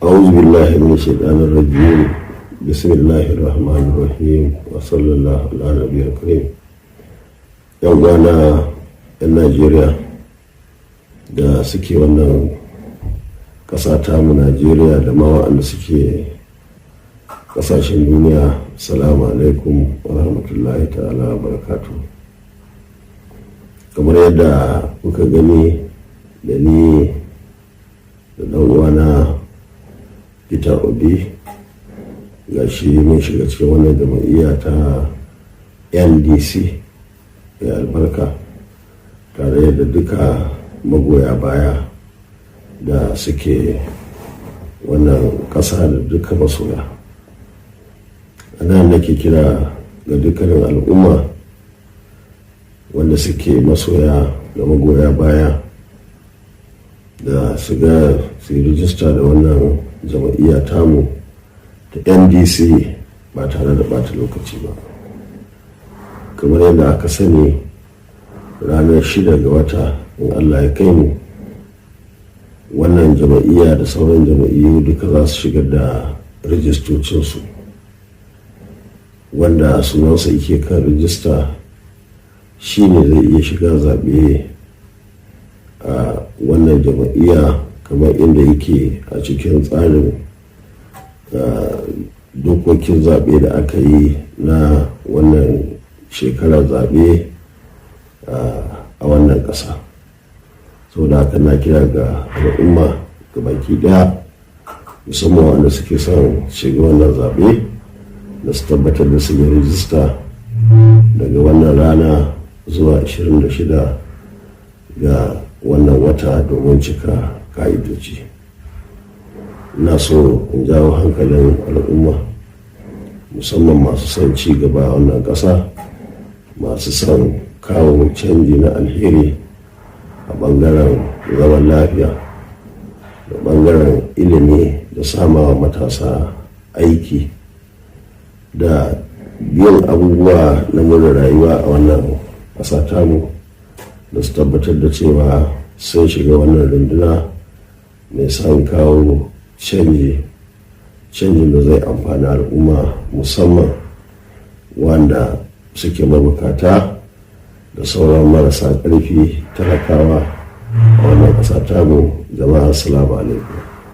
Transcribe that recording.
أعوذ بالله من الشيطان الرجيم. بسم الله الرحمن الرحيم، وصلى الله على نبي الكريم. Yan uwana 'yan Najeriya da suke wannan ƙasa tamu Najeriya da ma waɗanda suke ƙasashen duniya, salamu alaikum wa rahmatullahi ta'ala wa barakatu. Kamar yadda kuka gani, da ni da ɗan uwana Peter Obi, ga shi mun shiga cikin wannan jam'iyya ta NDC mai albarka, tare da duka magoya baya da suke wannan ƙasa da duka masoya. A nan nake kira ga dukkanin al'umma wanda suke masoya da magoya baya da su ga su yi rijista da wannan jam'iyya tamu ta NDC ba tare da bata lokaci ba. Kamar yadda aka sani, ranar 6 ga wata in Allah ya kai mu, wannan jam'iyya da sauran jam'iyyu duka za su shigar da rijistocinsu. Wanda sunansa yake kan rijista shine zai iya shiga zaɓe a wannan jam'iyya, kamar inda yake a cikin tsarin dokokin zaɓe da aka yi na wannan shekarar zaɓe a wannan ƙasa. Saboda haka na kira ga al'umma ga baki ɗaya, musamman wanda suke son shiga wannan zaɓe, da su tabbatar da sun yi rijista daga wannan rana zuwa 26 ga wannan wata domin cika ka'idoji. Ina so in jawo hankalin al'umma, musamman masu son ci gaba a wannan ƙasa, masu son kawo canji na alheri a ɓangaren zaman lafiya da ɓangaren ilimi da samawa matasa aiki da yin abubuwa na more rayuwa a wannan ƙasa tamu, da su tabbatar da cewa sun shiga wannan runduna mai son kawo canji, canjin da zai amfani al'umma, musamman wanda suke mabukata da sauran marasa ƙarfi, talakawa a wannan ƙasa tamu. Jama'a, assalamu alaikum.